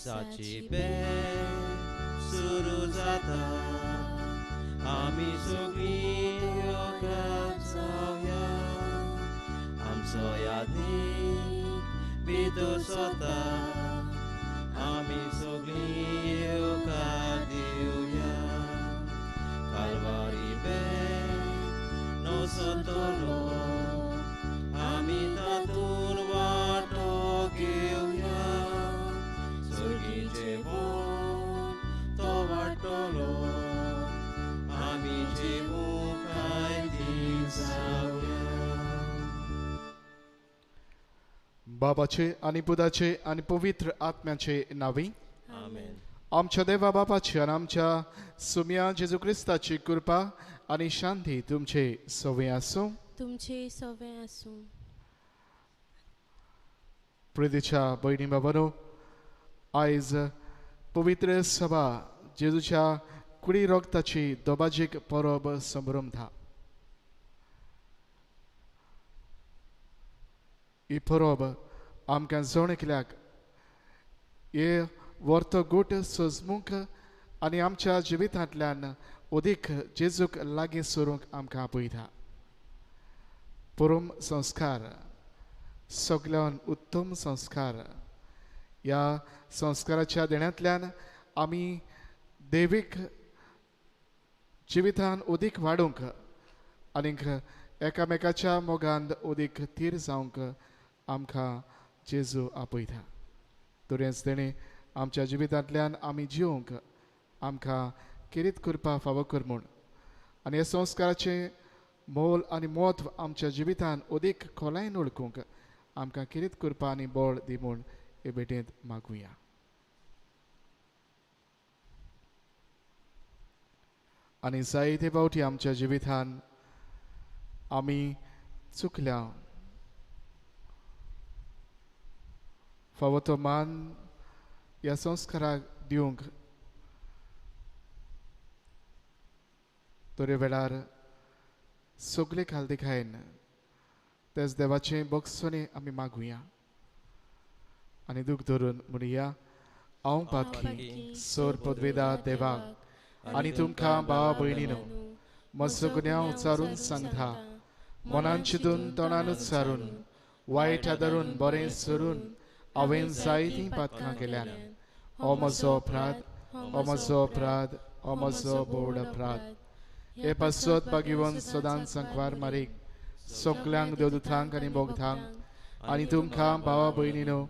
मिसाची बेल सुरू जाता आमी सगळीं येवकार जावया आमचो यादीक भितर सोता आमी सगळीं येवकार दिवया कालवारी बेल नोसतलो आमी तातूंत वांटो घेवया सर्गी जेवण तो वांटलो आमी जेवूंक आयदीक जावया. बाबाचे आनी पुताचे आनी पवित्र आत्म्याचे नांवी आमेन. आमच्या देवा बापाची आनी आमच्या सुम्या जेजू क्रिस्ताची कृपा आनी शांती तुमचे सवे आसूं. तुमचे सवे आसूं. प्रितीच्या भयणी बाबानो, आयज पवित्र सभा जेजूच्या कुडी रोगताची दोबाजीक परब संभ्रमता. ही परब आमकां जण एकल्याक हे वर्तो गूट सजमूंक आनी आमच्या जिवितांतल्यान अदीक जेजूक लागीं सरूंक आमकां आपयता. परम संस्कार सगल्यान उत्तम संस्कार. ह्या संस्काराच्या देण्यांतल्यान आमी देवीक जिवितान अदीक वाडूंक आनीक एकामेकाच्या मोगान अदीक थीर जावंक आमकां जेजू आपयता. तरेंच तेणें आमच्या जिवितांतल्यान आमी जिवंक आमकां किरीत करपा फावो कर म्हूण आनी ह्या संस्काराचें मोल आनी म्हत्व आमच्या जिवितान अदीक खोलायेन वळखूंक आमकां किरीत करपा आनी बळ दी म्हूण हे भेटेंत मागुया. आनी जायते फावटी आमच्या जिवितान आमी चुकल्या, फावो तो मान ह्या संस्काराक दिवंक तरी वेळार सगळे खालदिकायेन तेच देवाचें भोगसणें आमी मागुया आनी दूख धरून म्हणुया, हांव पातकी सोर पदवेदा देवाक आनी तुमकां भावा भयणीनो म्हजो गुन्यांव उच्चारून सांगता, मनान चिंतून तोंडान उच्चारून वायट आदारून बरें सरून हांवें जायतीं पातकां केल्यान. हो म्हजो अपराध, हो म्हजो अपराध, हो म्हजो बोड अपराध. हे पासत बागिवन सदांच सांकवार मारीक सगल्यांक देवदूतांक आनी बोगदांक आनी तुमकां भावा भयणीनो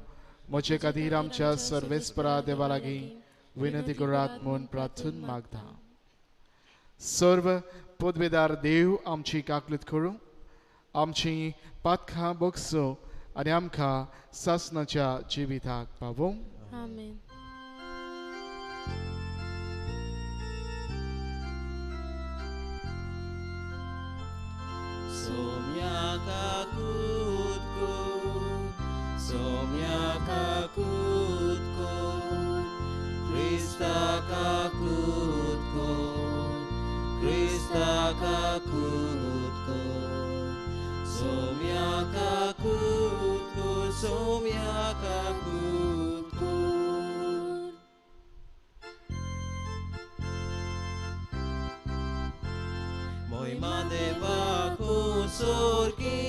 म्हजे खातीर आमच्या सर्वेस्परा देवा लागीं विनंती करात म्हूण प्रार्थून मागता. सर्व पदवेदार देव आमची काकलूत करूं, आमची पातकां बोगसूं आनी आमकां सासणाच्या जिविताक पावोवं. आमेन. सोम्या काकूत कोर, सोम्या काकूत कोर, क्रिस्ता काकूत कोर, क्रिस्ता काकूत कोर, सोम्या काकूत कोर, सोम्या काकूत कोर. मोहिमा देवाकू सोर्गी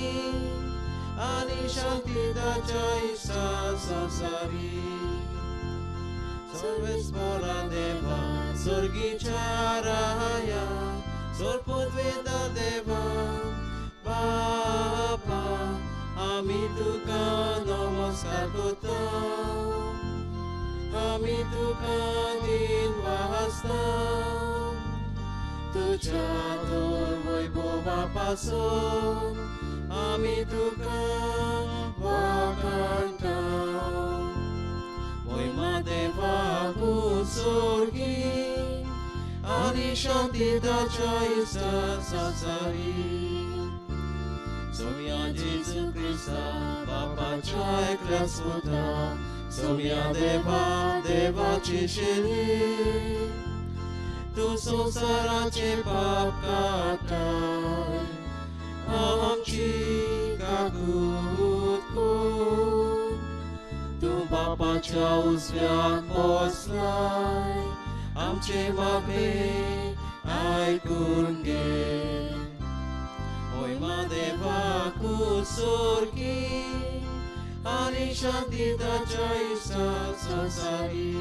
आनी शांतीदाच्या इसा संसारी सर्वेस्परा देवा सोर्गीच्या राया सोरपुतवेदा देवा बापा आमी तुका नमस्कार करता, आमी तुका दिन वाजता तुझ्या थोर वैभवा पासून आमी तुका वाखाणटा. मोहिमा देवाकू सोर्गी आनी शांतीदाच्या इश्टा संसारी सोम्या जेजू क्रिस्ता बापाच्या एकल्याच पुता सोम्या देवा देवाची शेली तूं संवसाराचें पाप काडटाय आमची काकूत कर. तूं बापाच्या देवाच्या उजव्याक बसलाय आमचे मागणे आयकून घे मोहिमा देवाक सारकी आनी शांती ताच्या इश्टाक संवसारी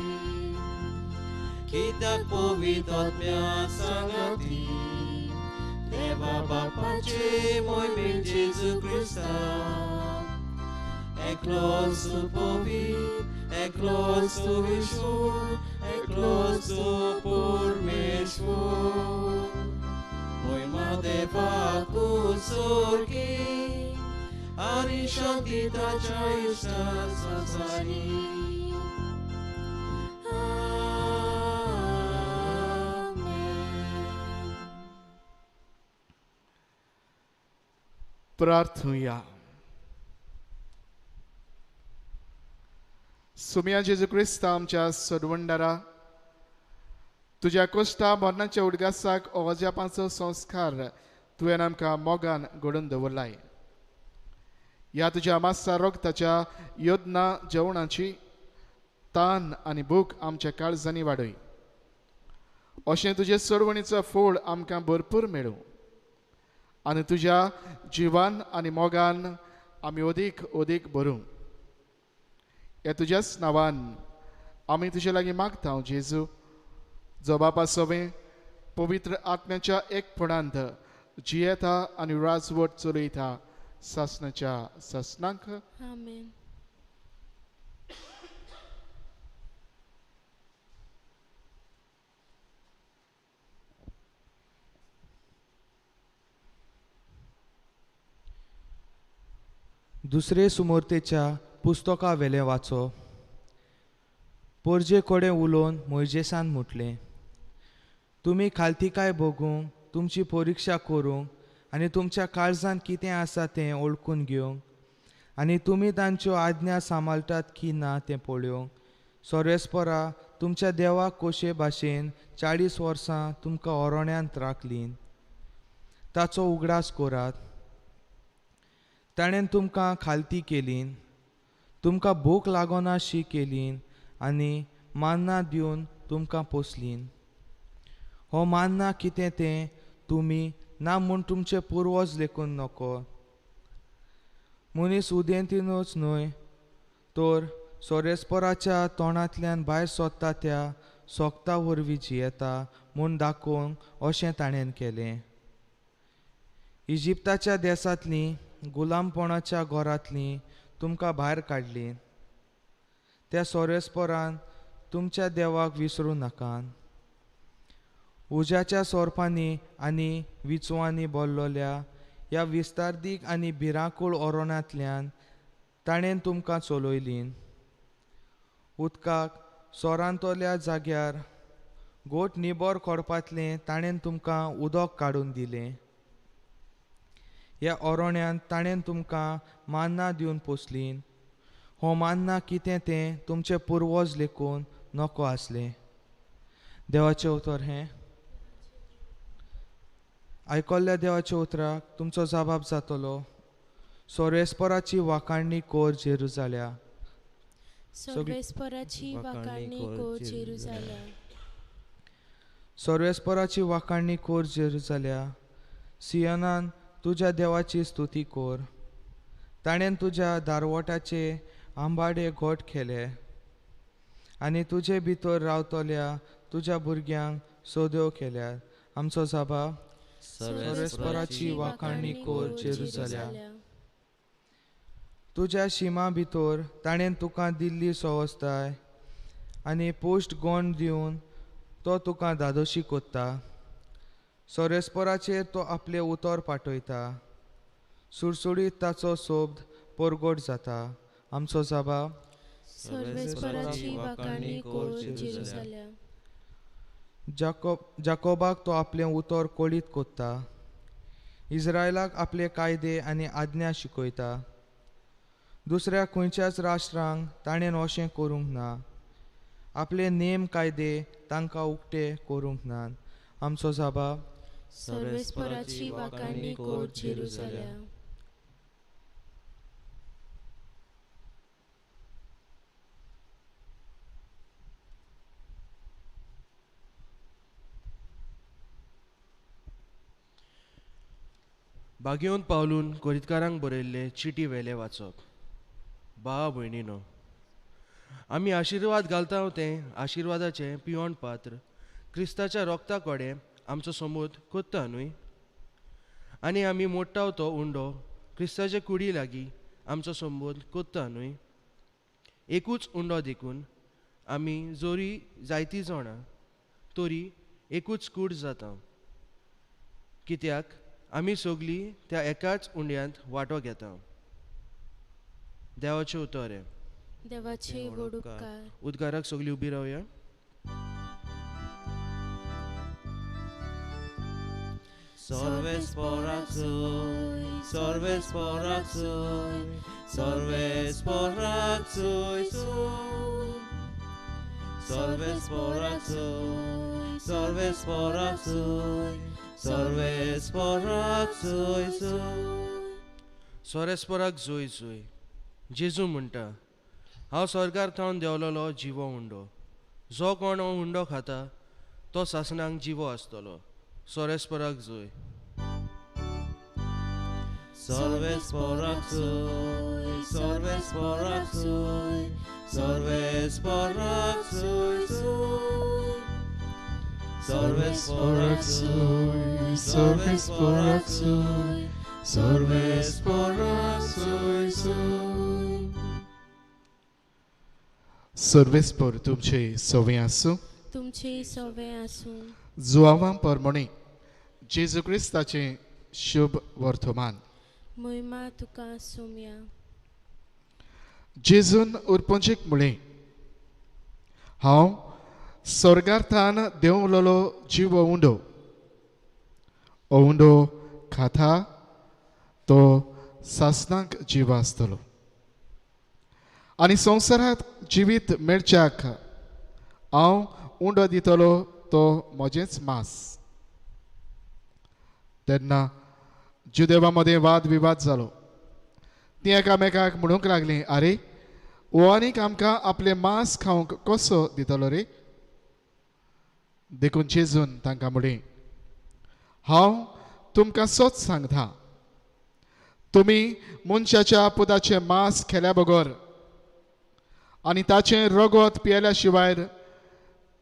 कित्याक पवित्र आत्म्या सांगाती देवा बापाचे मोहिमेन जेजू क्रिस्ता एकलोच तूं पवित्र एकलोच तूं ईश्वर एकलोच तूं परमेश्वर मोहिमा देवाक सारकी आनी शांती ताच्या इश्टाक संवसारी. प्रार्थुया. सुम्या जेजू क्रिस्ता आमच्या सोडवणदारा, तुज्या कोश्टा मरणाच्या उडगासाक अजापांचो संस्कार तुवें आमकां मोगान घडोवन दवरलाय. ह्या तुज्या मासा रोगताच्या योजना जेवणाची तान आनी भूक आमच्या काळजांनी वाडय, अशें तुजे सोडवणीचो फोड आमकां भरपूर मेळूं आनी तुज्या जिवान आनी मोगान आमी अदीक अदीक भरूं. ह्या तुज्याच नांवान आमी तुजे लागीं मागता जेजू, जो बापा सवें पवित्र आत्म्याच्या एकपणांत जियेता आनी राजवट चलयता सासणाच्या सासणाक. आमेन. दुसरे सुमोर्तेच्या पुस्तका वेलें वाचो. पोरजे कडेन उलोवन मोयजेसान म्हटलें, तुमी खालतिकाय भोगूंक, तुमची परिक्षा करूंक आनी तुमच्या काळजांत कितें आसा तें वळखून घेवंक आनी तुमी तांच्यो आज्ञा सांबाळटात की ना तें पळोवंक सोरेस्परा तुमच्या देवाक कोशे भाशेन 40 वर्सां तुमकां ओरोण्यांत राखलीं ताचो उगडास करात. ताणें तुमकां खालती केली, तुमकां भूक लागना शी केली आनी मान्ना दिवन तुमकां पोसली. हो मान्ना कितें तें तुमी ना म्हूण तुमचे पुर्वज लेखून नको. मनीस उदेंतीनूच न्हय तर सोरेस्पराच्या तोंडांतल्यान भायर सोदता त्या सोगता वरवीं जियेता म्हूण दाखोवंक अशें ताणें केलें. इजिप्ताच्या देसांतलीं गुलामपणाच्या घरांतलीं तुमकां भायर काडलीं. त्या सोरेस्परान तुमच्या देवाक विसरूं नाकात. उज्याच्या सोरपांनी आनी विंचवांनी भरलेल्या ह्या विस्तारदीक आनी भिरांकूळ ओरोणांतल्यान ताणें तुमकां चलयलीं. उदकाक सोरांतल्या जाग्यार गोट निबर कोडपांतलें ताणें तुमकां उदक काडून दिलें. ह्या ओरोण्यांत ताणें तुमकां मान्ना दिवन पोसलीं. हो मान्ना कितें तें तुमचे पुर्वज लेखून नको आसलें. देवाचें उतर हें. आयकल्ल्या देवाच्या उतराक तुमचो जबाब जातलो. सोरेस्पराची वाखाणणी कोर जेरुजाल्या. सोरेस्पराची वाखाणणी कोर जेरुजाल्या. सोरेस्पराची वाखाणणी कोर जेरुजाल्या. सियोनान तुज्या देवाची स्तुती कोर. ताणें तुज्या दारवटाचे आंबाडे घोट केले आनी तुजे भितर रावतल्या तुज्या भुरग्यांक सोद्यो केल्यात. आमचो जबाब. सोरेस्पराची वाखाणणी कोर जेरुजाल्या. तुज्या शिमा भितर ताणें तुका दिल्ली सवस्ताय आनी पोस्ट गोंड दिवन तो तुका धादोशी कोत्ता. सोरेस्पराचेर तो आपलें उतर पाठयता. सुडसुडीत ताचो सोब्द परगट जाता. आमचो जबाब. सोरेस्पराची वाखाणणी कोर जेरुजाल्या. जाकोबाक तो आपलें उतर कळीत कोत्ता. इस्रायलाक आपले कायदे आनी आज्ञा शिकयता. दुसऱ्या खंयच्याच राष्ट्रांक ताणें अशें करूंक ना. आपले नेम कायदे तांकां उक्ते करूंक नात. आमचो जबाब. सोरेस्पराची वाखाणणी कोर जेरुजाल्या. बागेवन पावलून कोरितकारांक बरयल्ले चिटी वेले वाचप. भावा भयणीनो, आमी आशिर्वाद घालता तें आशिर्वादाचें पिवण पात्र क्रिस्ताच्या रोगता कडेन आमचो समोद कोत्ता न्हय, आनी आमी मोडटा तो उंडो क्रिस्ताचे कुडी लागीं आमचो संबोध कोत्ता न्हय. एकूच उंडो देखून आमी जोरी जायती जाणां तरी एकूच कूड जाता, कित्याक आमी सगळीं त्या एकाच उंड्यांत वांटो घेता. देवाचें उतर हें. देवाचे व्हड उपकार. उद्गाराक सगळीं उबी रावया. सर्वेस्पराक सुय, सर्वेस्पराक सुय, सर्वेस्पराक सुय सुय. सर्वेस्पराक सुय, सर्वेस्पराक सुय, सर्वेस्पराक सुय सुय. सोरेस्पराक जोय जोय. जेजू म्हणटा, हांव स्वर्गार थावन देंवलेलो जिवो उंडो, जो कोण हो उंडो खाता तो सासणाक जिवो आसतलो. सोरेस्पराक जोय. सर्वेस्पराक सुय, सर्वेस्पराक सुय, सर्वेस्पराक सुय सुय. सर्वेस्पराक सुय, सर्वेस्पराक सुय, सर्वेस्पराक सुय सुय. सर्वेस्पर तुमचे सवे आसूं. तुमचे सवे आसूं. जुआवां परमणे जेजू क्रिस्ताचें शुभ वर्तमान. महिमा तुका सुम्या. जेजून उरपंचीक म्हळें, हांव स्वर्गार्थान देंवलेलो जिवो उंडो, हो उंडो खाता तो सासणाक जिवो आसतलो आनी संवसारांत जिवीत मेळच्याक हांव उंडो दितलो तो म्हजेंच मांस. तेन्ना जुदेवा मदें वाद विवाद जालो. तीं एकामेकाक म्हणूंक लागलीं, आरे हो आनीक आमकां आपलें मांस खावंक कसो दितलो रे? देखून जेजून तांकां म्हणलें, हांव तुमकां सत सांगता, तुमी मनशाच्या पुताचें मांस खेल्या बगर आनी ताचें रगत पियेल्या शिवाय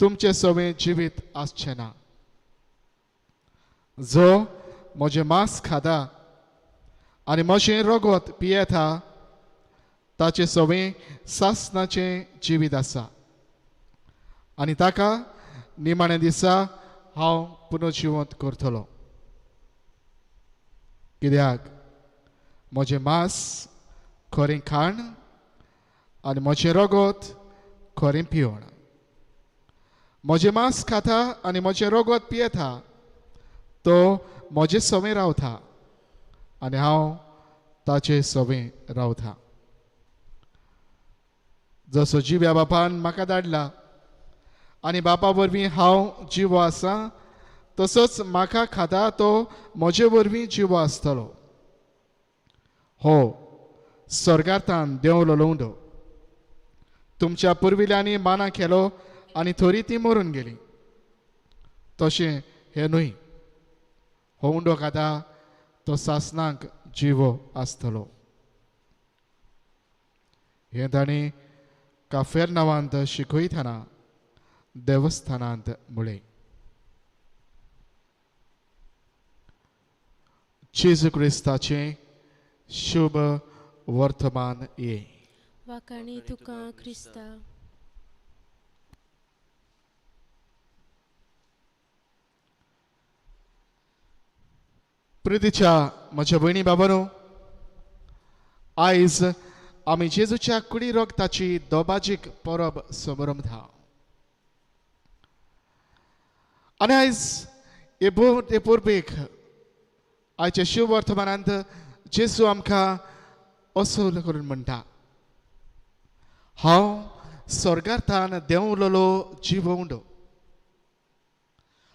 तुमचें सवें जिवीत आसचें ना. जो म्हजें मांस खाता आनी म्हजें रगत पियेता ताचें सवें सासणाचें जिवीत आसा आनी ताका निमाण्या दिसा हांव पुनर्जिवंत करतलो. कित्याक म्हजें मांस खरें खाण आनी म्हजें रगत खरें पिवण. म्हजें मांस खाता आनी म्हजें रगत पियेता तो म्हजे सवें रावता आनी हांव ताचे सवें रावता. जसो जिव्या बापान म्हाका धाडला आनी बापा वरवीं हांव जिवो आसा, तसोच म्हाका खाता तो म्हजे वरवीं जिवो आसतलो. हो स्वर्गांतान देंवलो उंडो तुमच्या पुर्विल्यांनी माना केलो आनी थोरी ती मरून गेली, तशें हें न्हय. हो उंडो खाता तो सासणाक जिवो आसतलो. हें तांणी काफेरनावांत शिकयतना देवस्थानांत म्हळें. जेजू क्रिस्ताचें शुभ वर्तमान ये. वाखाणी तुका क्रिस्ता. प्रितीच्या म्हज्या भयणी बाबानो, आयज आमी जेजूच्या कुडी रगताची दोबाजीक परब समरंभता आनी आयज हे परबेक आयच्या शिव वर्तमानांत जेजू आमकां असो करून म्हणटा, हांव स्वर्गार्थान देंवलेलो जिवो उंडो,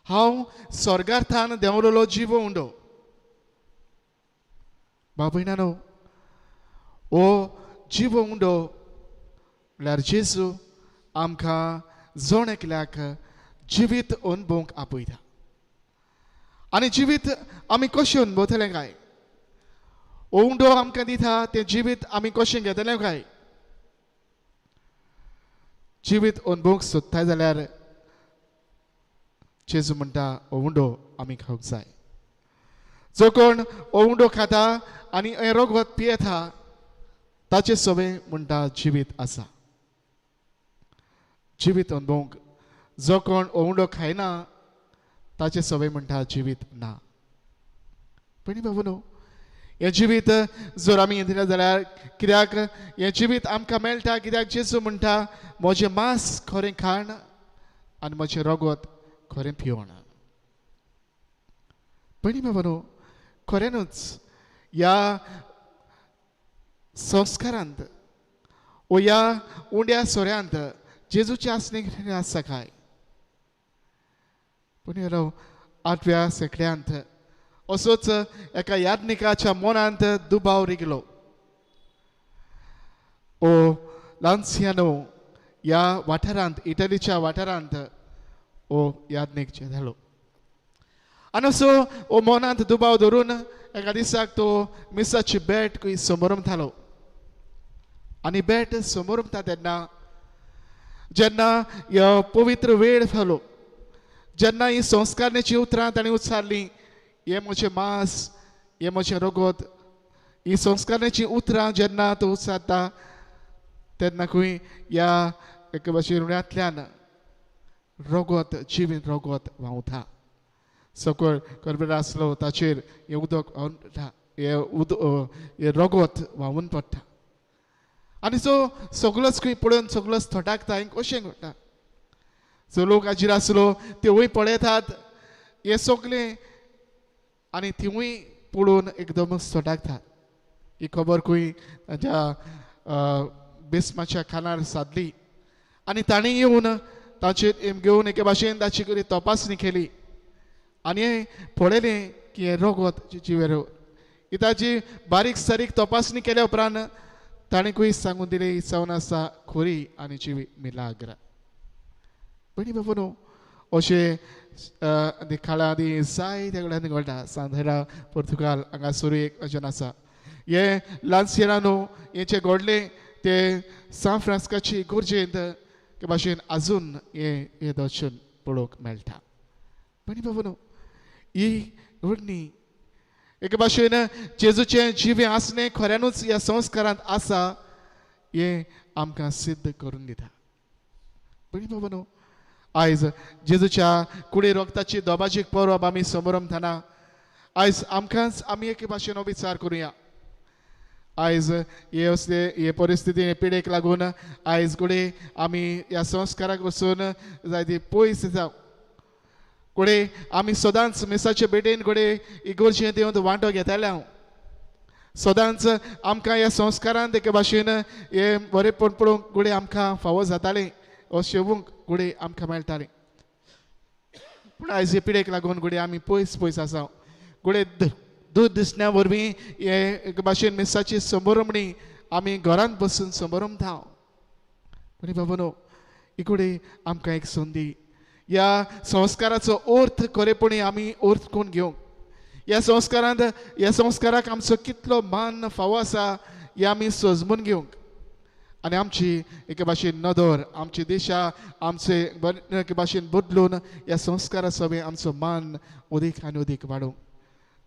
हांव स्वर्गार्थान देंवलेलो जिवो उंडो. बाबयणानो, हो जिवो उंडो म्हणल्यार जेजू आमकां जण एकल्याक जिवीत अनुभवंक आपयता. आनी जिवीत आमी कशें अनुभवतले काय? उंडो आमकां दिता तें जिवीत आमी कशें घेतलें काय? जिवीत अनुभवूंक सोदताय जाल्यार जेजू म्हणटा उंडो आमी खावंक जाय. जो कोण उंडो खाता आनी हें रगत पियेता ताचे सवे म्हणटा जिवीत आसा. जिवीत अनुभवूंक जो कोण उंडो खायना ताचे सवे म्हणटा जिवीत ना. पयलीं बाबू न्हू हें जिवीत जर आमी दिलें जाल्यार कित्याक हें जिवीत आमकां मेळटा? कित्याक जेजू म्हणटा म्हजें मांस खरें खाण आनी म्हजें रगत खरें पिवण. पयलीं बाबा न्हू खऱ्यानूच ह्या संस्कारांत ओ ह्या उंड्या सोऱ्यांत जेजूचें आसणें कितें आसा काय? पूण 8व्या शेंकड्यांत असोच एका याज्ञिकाच्या मनांत दुबाव रिगलो. ओ लान्सियानो ह्या वाठारांत, इटलीच्या वाठारांत ओ याज्ञिक जालो आनी असो ओ मनांत दुबाव धरून एका दिसाक तो मिसाची बेट खंय समोरमतालो आनी बेट समोरमता तेन्ना जेन्ना ह्यो पवित्र वेळ जालो, जेन्ना ही संस्कारणेची उतरां ताणें उच्चारलीं, हें म्हजें मांस, हें म्हजें रगत, ही संस्कारणेची उतरां जेन्ना तो उच्चारता तेन्ना खंय ह्या एके भाशेन ऋणांतल्यान रगत, जिवीत रगत व्हांवता. सकयल करबेर आसलो ताचेर हें उदक व्हांवन पडटा, हें उदक हें रगत व्हांवून पडटा आनी सो सगळोच खंय पळोवन सगळोच थटाकता. हें कशें घडटा? जो लोक हाजीर आसलो तेवूय पळयतात हें सगळें आनी तिवूय पळोवन एकदमच थटाकतात. ही खबर खंय ताच्या बिस्माच्या खानार सादली आनी ताणें येवन ताचेर घेवन एके भाशेन ताची करी तपासणी केली आनी पळयलें की हें रगत जिवेर. ही ताची बारीक सारीक तपासणी केल्या उपरांत ताणें खंय सांगून दिलें ही जावन आसा खोरी आनी जिवी मिलाग्रा. पयलीं बाबा न्हू अशें काळा आदी जायत्या कडेन घडटा. सांतेरा पुर्तुगाल हांगासरूय एक अशें आसा. हें लान्सियानो हें जें घडलें तें सान फ्रांस्काची इगर्जेंत ते भाशेन आजून हें हें दर्शन पळोवंक मेळटा. पयलीं बाबा न्हू ही घडणी एके भाशेन जेजूचें जिवें आसणें खऱ्यानूच ह्या संस्कारांत आसा हें आमकां सिद्ध करून दिता. पयलीं बाबा न्हू आयज जेजूच्या कुडी रगताची दोबाजीक परब आमी समरमतना आयज आमकांच आमी एके भाशेन विचार करुया. आयज हे असले हे परिस्थिती हे पिडेक लागून आयज घडये आमी ह्या संस्काराक वचून जायती पयस जावं, घडये आमी सदांच मिसाचे भेटेन घडये इगर्जेंत येवन वांटो घेताले. हांव सदांच आमकां ह्या संस्कारांत एके भाशेन हें बरेंपण पळोवंक घडये आमकां फावो जातालें, शेवूंक घडये आमकां मेळटालें. पूण आयज हे पिडेक लागून घडये आमी पयस पयस आसा. घडये दूद दिसण्या वरवीं हे एके भाशेन मिसाची समरमणी आमी घरांत बसून समरमता. पूण बाबा न्हू इकडे आमकां एक संदी ह्या संस्काराचो अर्थ खरेपणी आमी अर्थ करून घेवंक, ह्या संस्कारांत ह्या संस्काराक आमचो कितलो मान फावो आसा हें आमी सजमून घेवंक आनी आमची एके भाशेन नदर, आमची दिशा आमचे एके भाशेन बदलून ह्या संस्कारा सवें आमचो मान अदीक आनी अदीक वाडोवंक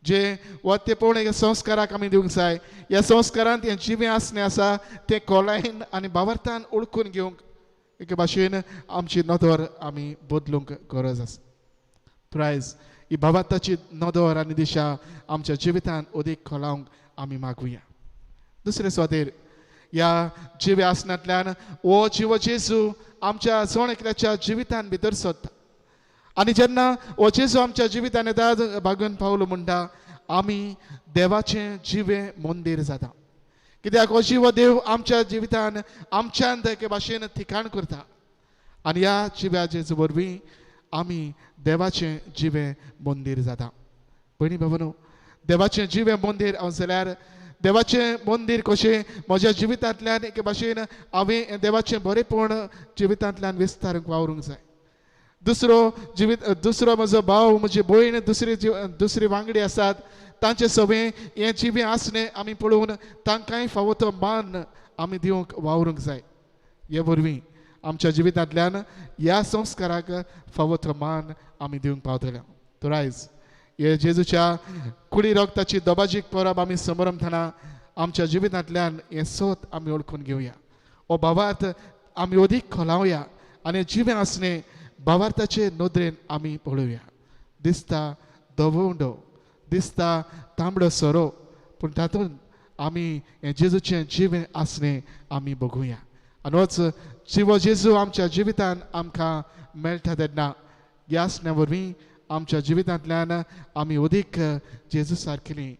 जे वतेपण ह्या संस्काराक आमी दिवंक जाय. ह्या संस्कारांत हें जिवें आसणें आसा तें खोलायेन आनी भावार्थान ओळखून घेवंक एके भाशेन आमची नदर आमी बदलूंक गरज आसा. तर आयज ही भावार्थाची नदर आनी दिशा आमच्या जिवितांत अदीक खोलावंक आमी मागुया. दुसरे सुवातेर ह्या जिव्या आसनांतल्यान हो जिवो जेजू आमच्या जण एकल्याच्या जिवितांत भितर सरता आनी जेन्ना हो जेजू आमच्या जिवितांत येता बागून पावलो म्हणटा आमी देवाचें जिवें मंदीर जाता. कित्याक हो जिवो देव आमच्या जिवितान आमच्यान एके भाशेन ठिकाण करता आनी ह्या जिव्या जेजू वरवीं आमी देवाचें जिवें मंदीर जाता. भयणी भावांनो, देवाचें जिवें मंदीर हांव जाल्यार देवाचें मंदीर कशें म्हज्या जिवितांतल्यान एके भाशेन हांवें देवाचें बरेंपण जिवितांतल्यान विस्तारूंक वावरूंक जाय. दुसरो जिवीत दुसरो म्हजो भाव म्हजी भयण दुसरी दुसरी वांगडी आसात तांचे सगळें हें जिवें आसणें आमी पळोवन तांकांय फावो तो मान आमी दिवंक वावरूंक जाय. हे वरवीं आमच्या जिवितांतल्यान ह्या संस्काराक फावो तो मान आमी दिवंक पावतले. तर आयज हे जेजूच्या कुडी रक्ताची दबाजीक परब आमी समरमतना आमच्या जिवितांतल्यान हें सत आमी वळखून घेवया. हो भावार्थ आमी अदीक खोलावया आनी जिवें आसणें भावार्थाचे नदरेन आमी पळोवया. दिसता धवो उंडो, दिसता तांबडो सोरो, पूण तातूंत आमी हें जेजूचें जिवें आसणें आमी बघुया. आनी होच जिवो जेजू आमच्या जिवितान आमकां मेळटा तेन्ना ह्या आसण्या वरवीं आमच्या जिवितांतल्यान आमी अदीक जेजू सारकेली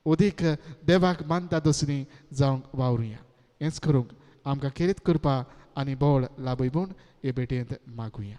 अदीक देवाक मानता तसली जावंक वावरुया. हेंच करूंक आमकां खेरीत करपा आनी बळ लाभय म्हूण हे भेटेंत मागुया.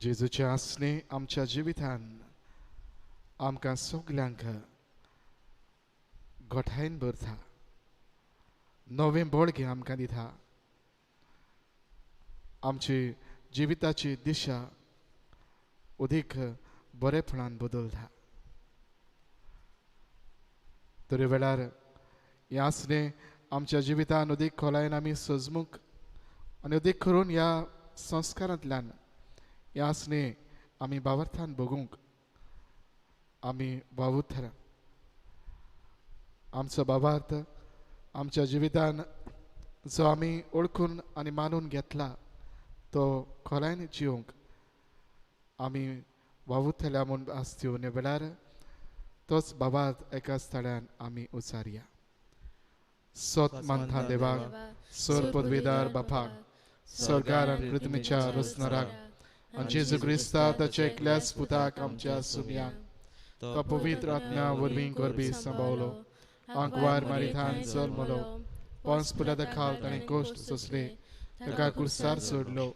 जेजूचें आसणें आमच्या जिवितान आमकां सगल्यांक गोठायन भरता, नवें बळगें आमकां दिता, आमची जिविताची दिशा अदीक बरेपणान बदलता. तरी वेळार हें आसणें आमच्या जिवितान अदीक खोलायेन आमी सजमूंक आनी अदीक करून ह्या संस्कारांतल्यान ह्या आसणें आमी भावार्थान भोगूंक आमी वावुरतले. आमचो भावार्थ आमच्या जिवितान जो आमी ओळखून आनी मानून घेतला तो खोलायेन जिवंक आमी वावुरतल्या म्हूण आसत्यो वेळार तोच भावार्थ एका स्थळ्यान आमी उचारया. सत मानता देवाक, सर पदवीदार बापाक, सरकार आनी पृथ्वीच्या रचणाराक आनी जेजू क्रिस्ता ताच्या एकल्याच पुताक आमच्या सुमयाक, तो पवित्र आत्म्या वरवीं गर्भी सांबावलो, आंकवार मारिथान जल्मलो, पोंस पुलादा खाल ताणें कश्ट सोंसले, ताका कुर्सार सोडलो,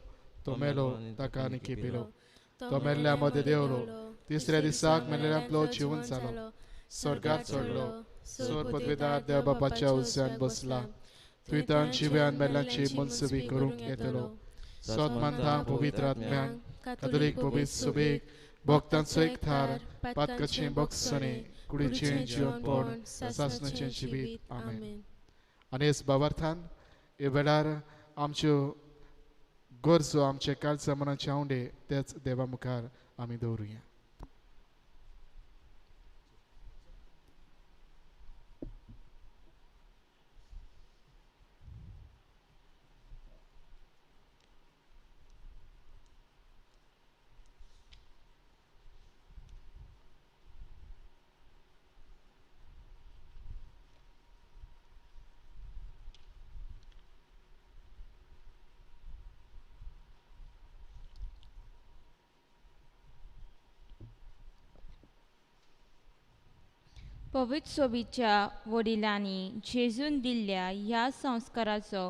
तो मेलो, ताका आनी खेपिलो, तो मेल्ल्या मदें देंवलो, तिसऱ्या दिसाक मेल्ल्यांतलो जिवन जालो, स्वर्गार चडलो, सोर पदवीदार देव बापाच्या उज्यान बसला, थंयतान जिव्यान मेल्ल्यांची मनसुबी करूंक येतलो. सत मानता पवित्र आत्म्याक, कातोलीक पवित्र सुबेक, भक्तांचो एक थार, पातकाचें बक्षणें, कुडीचें जिवनपण, सासणाचें जिवीत. आमेन. आनी हेच भावार्थान हे वेळार आमच्यो गरजो, आमचे काळजा मनाचे आंवडे तेच देवा मुखार आमी दवरुया. पवित्र सोबीच्या वडिलांनी जेजून दिल्ल्या ह्या संस्काराचो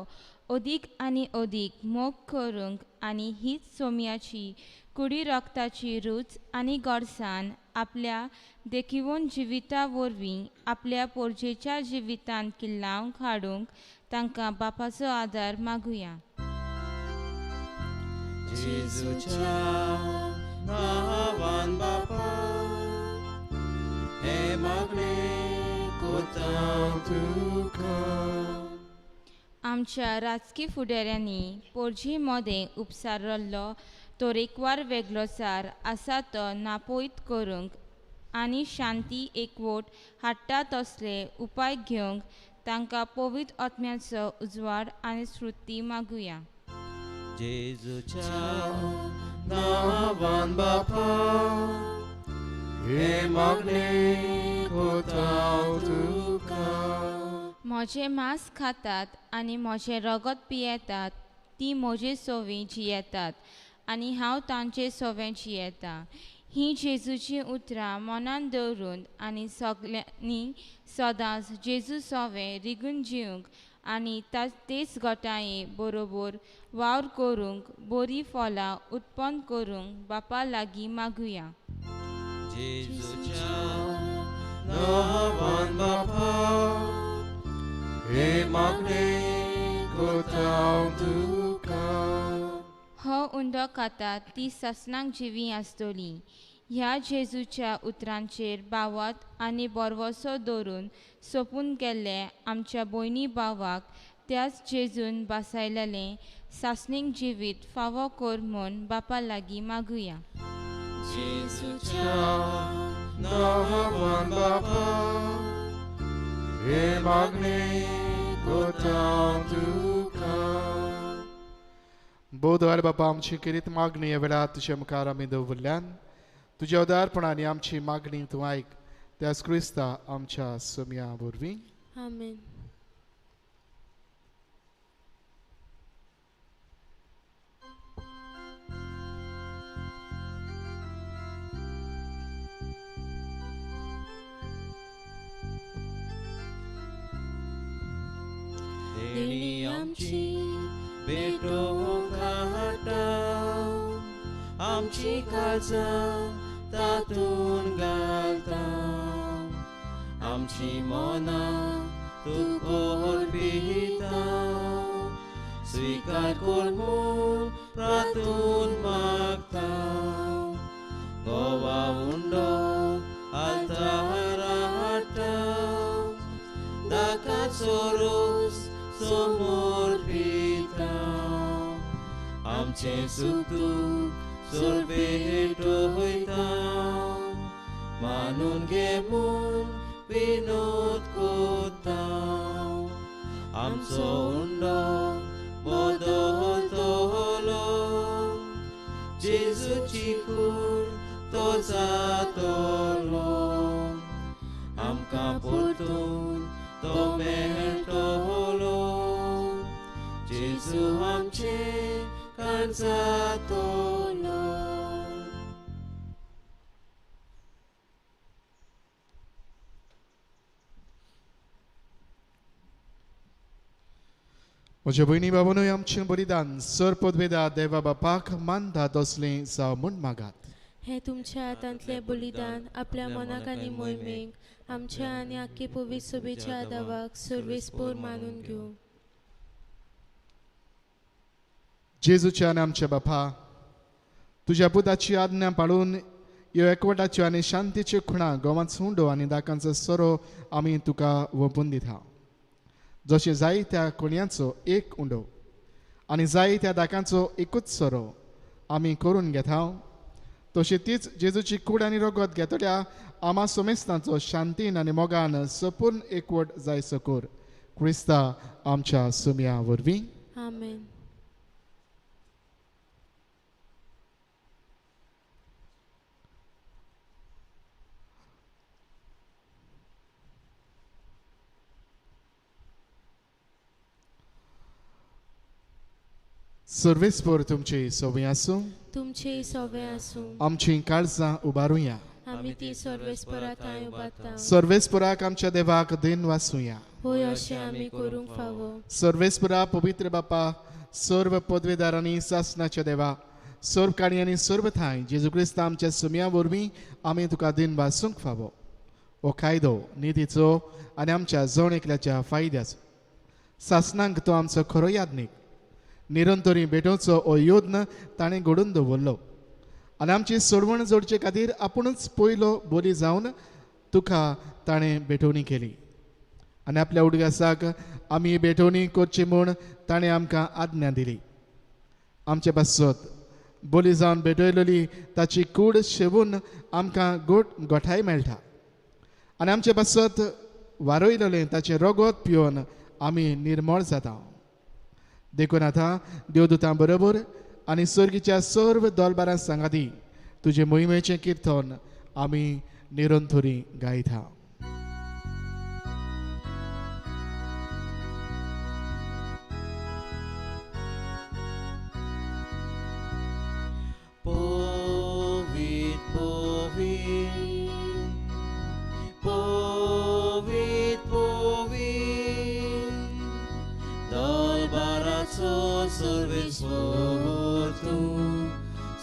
अदीक आनी अदीक मोग करूंक आनी हीच सोम्याची कुडी रक्ताची रूच आनी गोडसाण आपल्या देखिवन जिविता वरवीं आपल्या पोरजेच्या जिवितांत किल्लावंक हाडूंक तांकां बापाचो आदार मागुया. जेजूच्या नांवान बापा हे मागणें कोता तुका. आमच्या राजकी फुडाऱ्यांनी पोरजी मदें उपसारल्लो तरेकवार वेगळोचार आसा तो नापोयत करूंक आनी शांती एकवट हाडटा तसले उपाय घेवंक तांकां पवित्र आत्म्याचो उजवाड आनी स्फूर्ती मागुया. जेजूच्या नांवान बापा हे मागणें कोताव तुका. म्हजें मांस खातात आनी म्हजें रगत पियेतात ती म्हजे सवें जियेतात आनी हांव तांचे सवें जियेतां. हीं जेजूचीं उतरां मनान दवरून आनी सगल्यांनी सदांच जेजू सवें रिगून जिवंक आनी तेच गटाये बरोबर वावर करूंक बरीं फळां उत्पन्न करूंक बापा लागीं मागुया. जेजूच्या नांवान बापा हे मागणें कोताव तुका. हो उंडो खाता ती सासणाक जिवी आसतली. ह्या जेजूच्या उतरांचेर भावात आनी बरवसो दवरून सोंपून गेल्ले आमच्या भयणी भावाक त्याच जेजून बसायलेलें सासणीक जिवीत फावो कर म्हूण बापा लागीं मागुया. जेजूच्या नांवान बापा हे मागणें कोताव तुका. बोधवार बाबा आमची किरीत मागणी ह्या वेळार तुज्या मुखार आमी दवरल्यान तुज्या उदारपणान आमची मागणी तूं आयक त्याच क्रिस्ता आमच्या सोम्या वरवीं. आमेन. देणी आमची भेटोवंक हाडटा आमची काळजां तातूंत घालता आमची मनां तुका अर्पिता स्विकार कर म्हूण प्रार्थून मागता. गोवा उंडो आल्तारा हाडटा दाकाचो रोस समोर पिता आमचें सूख दूख सोड भेटयता मानून घे म्हूण विनोद कोता. आमचो उंडो बदलतलो जेजूची कूड तो जातलो आमकां परतून तो मेळटलो जेजू आमचे काण जातलो. म्हज्या भयणी बाबानूय आमचें बलिदान सर पदवेदा देवा बापाक मानता तसलें जावं म्हूण मागात. हें तुमच्या हातांतलें बलिदान आपल्या मनाक आनी मोहिमेक आमच्या आनी आख्खे पवित्र सभेच्या दावाक सर्वेस्पोर मानून घेवं. जेजूच्या आनी आमच्या बापा तुज्या पुताची आज्ञा पाळून ह्यो एकवटाच्यो आनी शांतीच्यो खुणा गोवांत उंडो आनी दाकांचो सोरो आमी तुका वंपून दिता. जशें जाय त्या कोणयांचो एक उंडो आनी जाय त्या दाकांचो एकूच सोरो आमी करून घेता तशी तीच जेजूची कूड आनी रगत घेतल्या आमा सोमेस्तांचो शांतीन आनी मोगान सपूर्ण एकवट जायसो कर क्रिस्ता आमच्या सुम्या वरवीं. आमेन. सर्वेस्पोर तुमची सोबी आसूं. तुमचे सोबे आसूं. आमची काळजां उबारुया. आमी ती सर्वेस्पोरा थंय उबारता. सर्वेस्पोराक आमच्या देवाक दिन वासुया. होय अशें आमी करूंक फावो. सर्वेस्पोरा पवित्र बापा सर्व पदवेदारांनी सासनाच्या देवा सर्व काणी आनी सर्व थांय जेजू क्रिस्त आमच्या सुम्या वरवीं आमी तुका दिन वासूंक फावो. हो कायदो निधीचो आनी आमच्या जण एकल्याच्या फायद्याचो सासनांक तो आमचो खरो यादनीक निरंतरी भेटोवचो हो यत्न ताणें घडून दवरलो आनी आमची सोडवण जोडचे खातीर आपुणूच पयलो बोली जावन तुका ताणें भेटवणी केली आनी आपल्या उडगासाक आमी भेटवणी करची म्हूण ताणें आमकां आज्ञा दिली. आमचे पासत बोली जावन भेटयलेली ताची कूड शेवून आमकां गोट गोठाय मेळटा आनी आमचे पासत वारयलें ताचें रगत पिवन आमी निर्मळ जाता. देखून आतां देवदूतां बरोबर आनी सर्गीच्या सर्व दलबारां सांगाती तुजे मोहिमेचें किर्तन आमी निरंतरी गायता.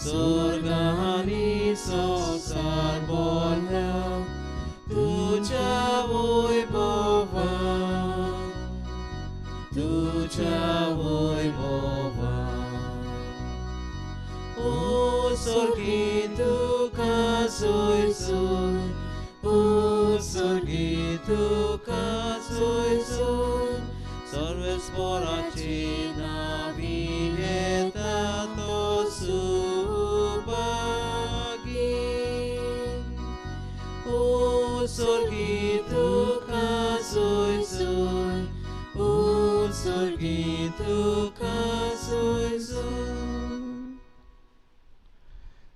स्वर्गानी संसार बोलला तुझ्या वैभवान, तुझ्या वैभवान. ओ स्वर्गी तुका सोय सोय, ओ स्वर्गी तुका सोय सोय, सर्वेस्पराची नावी येता तो सुभागी. ओ स्वर्गी तुका सोय सोय, ओ स्वर्गी तुका सोय सोय.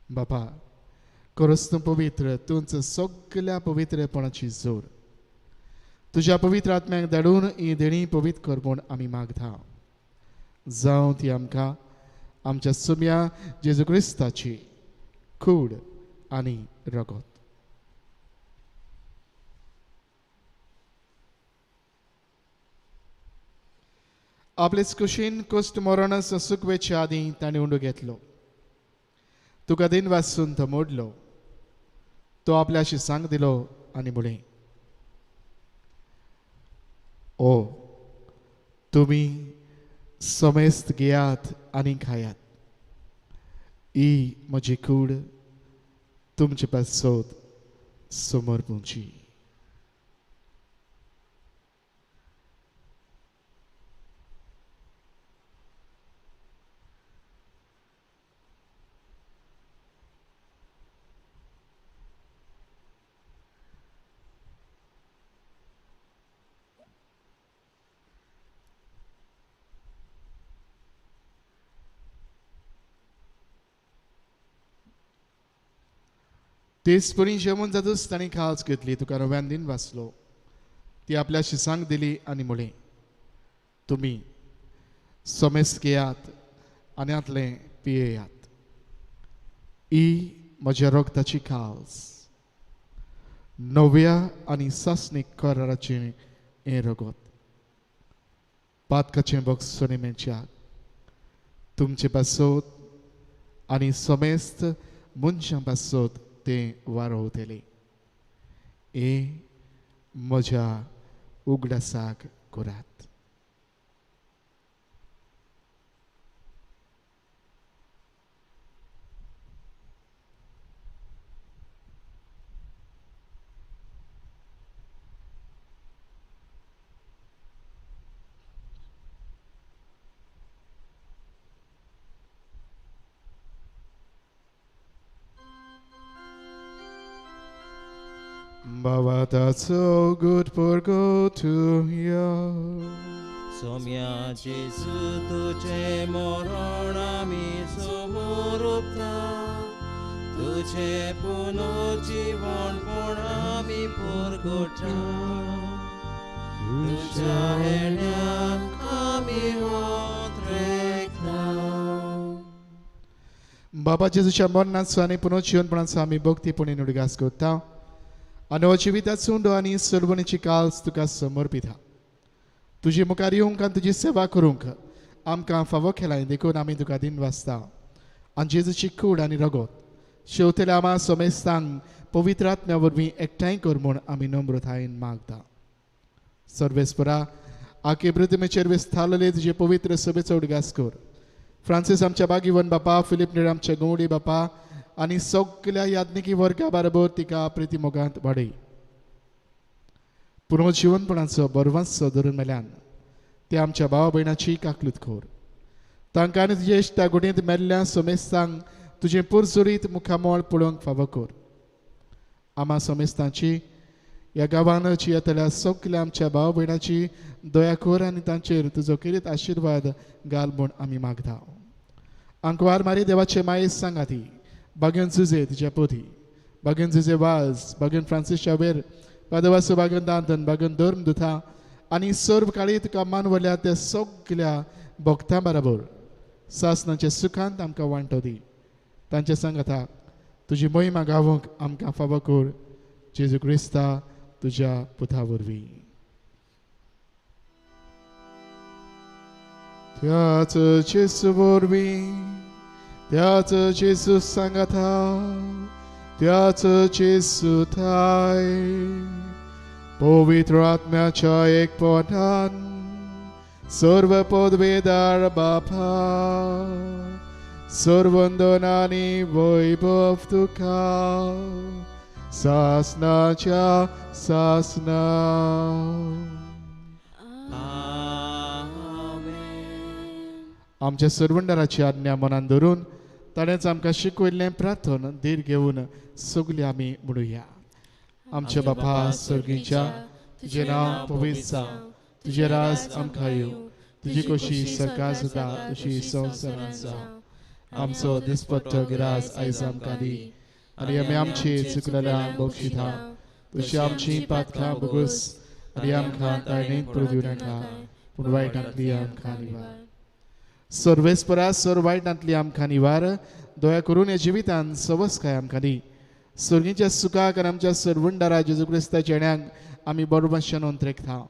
बापा खरोच तूं पवित्र, तूंच सगल्या पवित्रपणाची जोर. तुज्या पवित्र आत्म्याक धाडून ही देणी पवित्र कर म्हूण आमी मागता. जावं ती आमकां आमच्या सुम्या जेजू क्रिस्ताची कूड आनी रगत. आपलेच कुशीन कुश्ट मरण सुकवेच्या आदीं ताणें उंडो घेतलो. तुका दिन वासून तो मोडलो. तो आपल्याशी सांग दिलो आनी म्हणलें, ओ तुमी समेस्त घेयात आनी खायात. ही म्हजी कूड तुमचे पासत समर्पूची. तेच परी जेवण जातूच ताणें खाज घेतली. तुका रव्यान दिन वाचलो. ती आपल्याशी सांग दिली आनी म्हणलें, तुमी समेस्त घेयात आनी हातलें पियेयात. ही म्हज्या रगताची खाज, नव्या आनी सासणीक कराराचें हें रगत. पातकाचें बक्षणी मेळच्याक तुमचे पासत आनी समेस्त मनशां पासत तें वारोवतलें. हें म्हज्या उगडासाक करात. Baba, that's so good for go to you. Somya Jesu तुझे मरण आमी समोरुपता, तुझे पुनर्जीवनपण आमी परगटा, तुझ्या हेण्याक आमी होत रेखता. बाबा जेजूच्या मरणाचो आनी पुनर्जीवनपणाचो आमी भक्तीपणी उडगास करता आनी हो जिविताचो उंडो आनी सर्वणीची काल्स तुका समर्पिता. तुजी मुखार येवंक आनी तुजी सेवा करूंक आमकां फावो केलाय देखून आमी तुका दिन वाचता. आनी जेजूची कूड आनी रगत शेवतल्या आमा समेस्तांक पवित्र आत्म्या वरवीं एकठांय कर म्हूण आमी नम्रतायेन मागता. सर्वेस्परा आखे पृथ्वीचेर विस्तारलेले तुजे पवित्र सभेचो उडगास कर. फ्रांसीस आमच्या बागीवन बापा, फिलीप नेर आमच्या गवडी बापा आनी सगल्या याज्ञिकी वर्गा बरोबर तिका प्रिती मोगांत वाडय. पुनर्जिवनपणाचो बरवांचो धरून मेल्यान ते आमच्या भावा भयणाची काकलूत कर. तांकां आनी तुजे इश्टा गुडींत मेल्ल्या समेस्तांक तुजें पुरसुरीत मुखामळ पळोवंक फावो कर. आमा समेस्तांची ह्या गांवान जियेतल्या सगल्या आमच्या भाव भयणाची दया कर आनी तांचेर तुजो किरीत आशिर्वाद घाल म्हूण आमी मागता. आंकवार मारी देवाचे माये सांगाती, बागेन जुजे तिच्या पोथी, बागेन जुजे वाज, बागेन फ्रांसीस शावेर, पादवासो बागेन दांतन, बागेन धर्म दुथा आनी सर्व काळी तुका मानवल्या त्या सगल्या भक्तां बराबर सासनाच्या सुखांत आमकां वांटो दी. तांचे सांगाता तुजी मोहिमा गावोंक आमकां फावो कर, जेजू क्रिस्ता तुज्या पुता वरवीं. त्याच जेजू वरवीं, त्याच जेजू सांगाता, त्याच जेजू थाय, पवित्र आत्म्याच्या एकपणान सर्व पदवेदार बापा, सर्वंदन आनी वैभव तुका सासनाच्या सासना. आमच्या सर्वंडराची आज्ञा मनान धरून ताणेंच आमकां शिकयल्लें प्रार्थन धीर घेवन सगळीं आमी म्हणुया. आमच्या बापा सर्गीच्या, तुजें नांव पवित्र जावं, तुजें राज आमकां येवं, तुजी खोशी सरकार जाता तशी संवसारांत जावं. आमचो दिसपट्टो गिरास आयज आमकां दी आनी आमी आमची चुकलेल्यांक बक्षिता तशी आमची पातकां भोगोस आनी आमकां ताळणेंत पडूं दिवं नाका, पूण वायटांतली आमकां निवार. सर्वेस्परा सर्व वायटांतली आमकां निवार, दया करून ह्या जिवितान सवसकाय आमकां दी. सर्गीच्या सुखाक आनी आमच्या सर्वंडारा जेजू क्रिस्ताच्या येण्याक आमी बरोबर नोंद रेखता.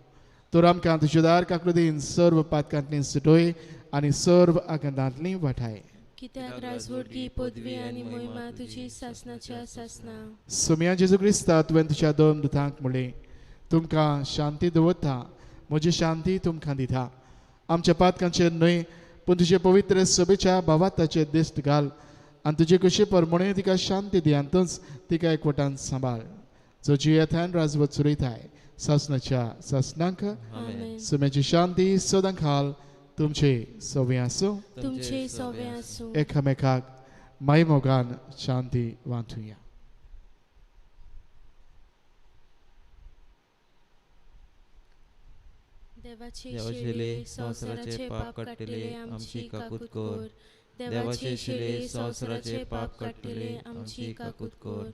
तर आमकां तुज्या दार काकृतीन सर्व पातकांतली सुटोय आनी सर्व आकांतांतली वाठाय. कित्याक राजवटगी पदवी आनी मोहिमा तुजी सासनाच्या सासना. सोम्या जेजू क्रिस्ता, तुवें तुज्या दोन दुतांक म्हणलें, तुमकां शांती दवरता, म्हजी शांती तुमकां दिता. आमच्या पातकांचेर न्हय पूण तुजे पवित्र सभेच्या भावाताचेर दिश्ट घाल आनी तुजे कशी परमणे तिका शांती दी आनी तूंच तिका एकवटान सांबाळ, जो जियेतान राजवट चलयताय सासनाच्या सासनांक. सुम्याची शांती सदां खाल तुमचे सवे आसूं, तुमचे सवे आसूं. एकामेकाक मायमोगान शांती वांटुया. देवाचे शिले संवसाराचे पाप काडटले आमची काकूत कर, देवाचे शिले संवसाराचे पाप काडटले आमची काकूत कर,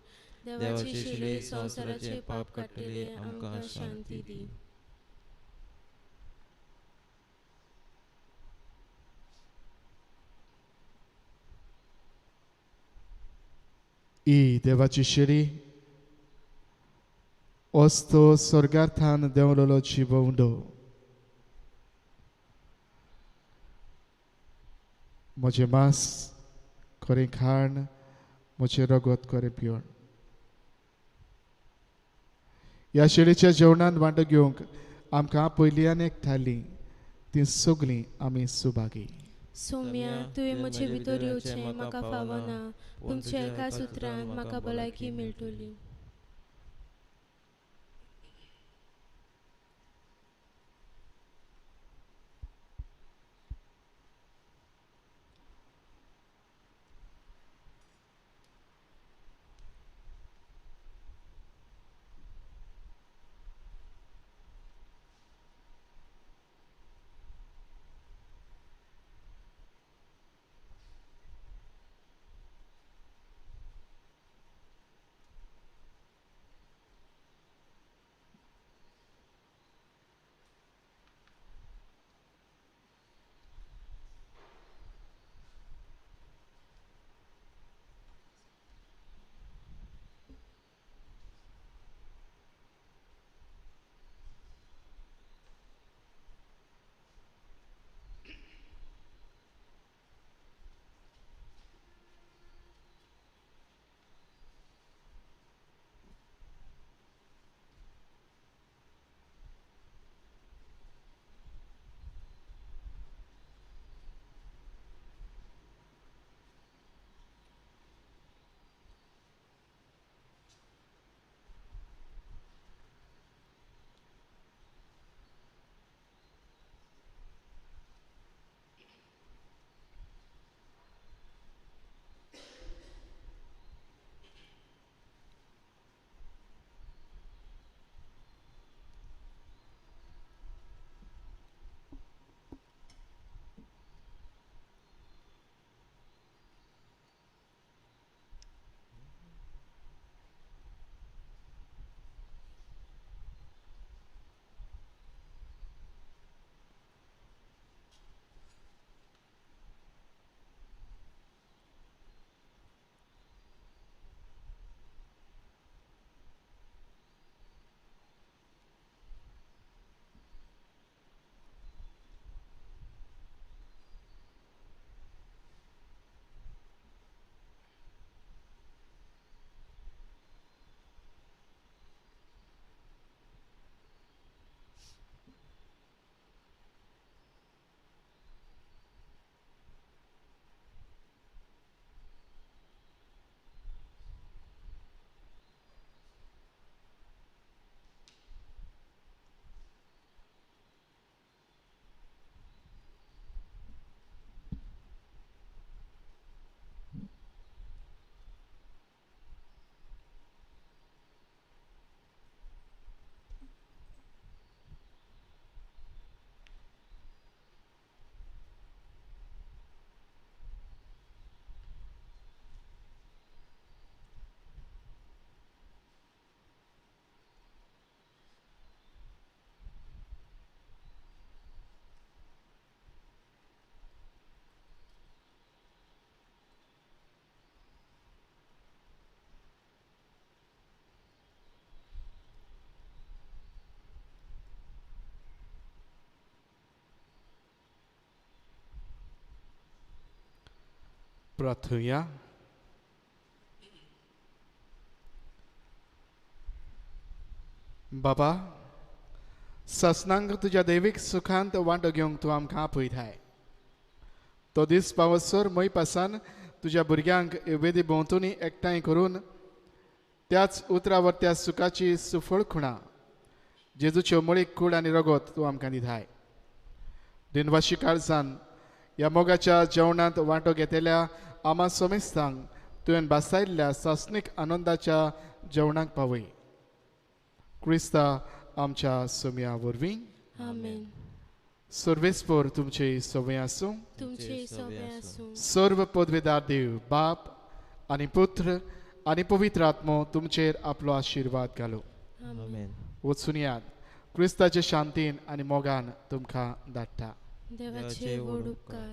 देवाचे शिले संवसाराचे पाप काडटले आमकां शांती दी. ई देवाची शिरी वस्तू स्वर्गार्थान देंवलेलो जिवोवंडो, म्हजें मांस खरें खाण, म्हजें रगत खरें पिवण. ह्या शेळीच्या जेवणांत वांटो घेवंक आमकां पयलीं आनी एकठाली तीं सगळीं आमी सुभागी. सोम्या, तुवें म्हजे भितर येवचें म्हाका फावना, तुमच्या एका सुत्रान म्हाका भलायकी मेळटली. प्रार्थुया. बाबा, सासनांक तुज्या दैवीक सुखांत वांटो घेवंक तूं आमकां आपयताय. तो दीस पावसर मोय पासान तुज्या भुरग्यांक वेदी भोंवतणी एकठांय करून त्याच उतरावर त्या सुखाची सुफळ खुणा जेजूच्यो मुळीक कूड आनी रगत तूं आमकां दिताय. दिनवाशी काळजान ह्या मोगाच्या जेवणांत वांटो घेतल्या आमा सोमेस्तांक तुवें बासायल्ल्या सासणीक आनंदाच्या जेवणाक पावय. क्रिस्ता आमच्या सोम्या वरवीं. आमेन. सर्वेस्पोर तुमचे सवय आसूं. तुमचे सवे आसूं. सर्व पदवेदार देव बाप आनी पुत्र आनी पवित्र आत्मो तुमचेर आपलो आशिर्वाद घालो. आमेन. वचून यात क्रिस्ताचे शांतीन आनी मोगान तुमकां धाडटा. देवाचे व्हड उपकार.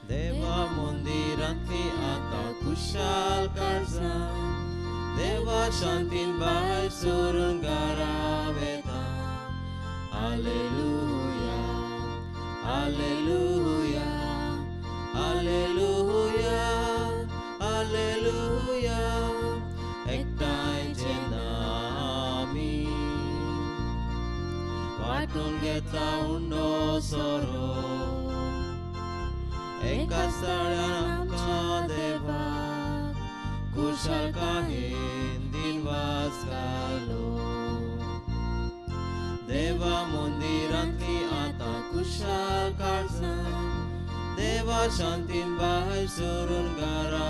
देवा मंदिरांतली आतां खुशाल काळजां, देवा शांतीन भायर सरून घरा वेता. Hallelujah, hallelujah, hallelujah, hallelujah. एकठांय जेन्ना आमी वांटून घेता उंडो सोरो, एका स्थळार आमकां देवाक खुशालकायेन दिनवास घालो. देवा मंदिरांतली आतां खुशाल काळजां, देवा शांतीन भायर सरून घरा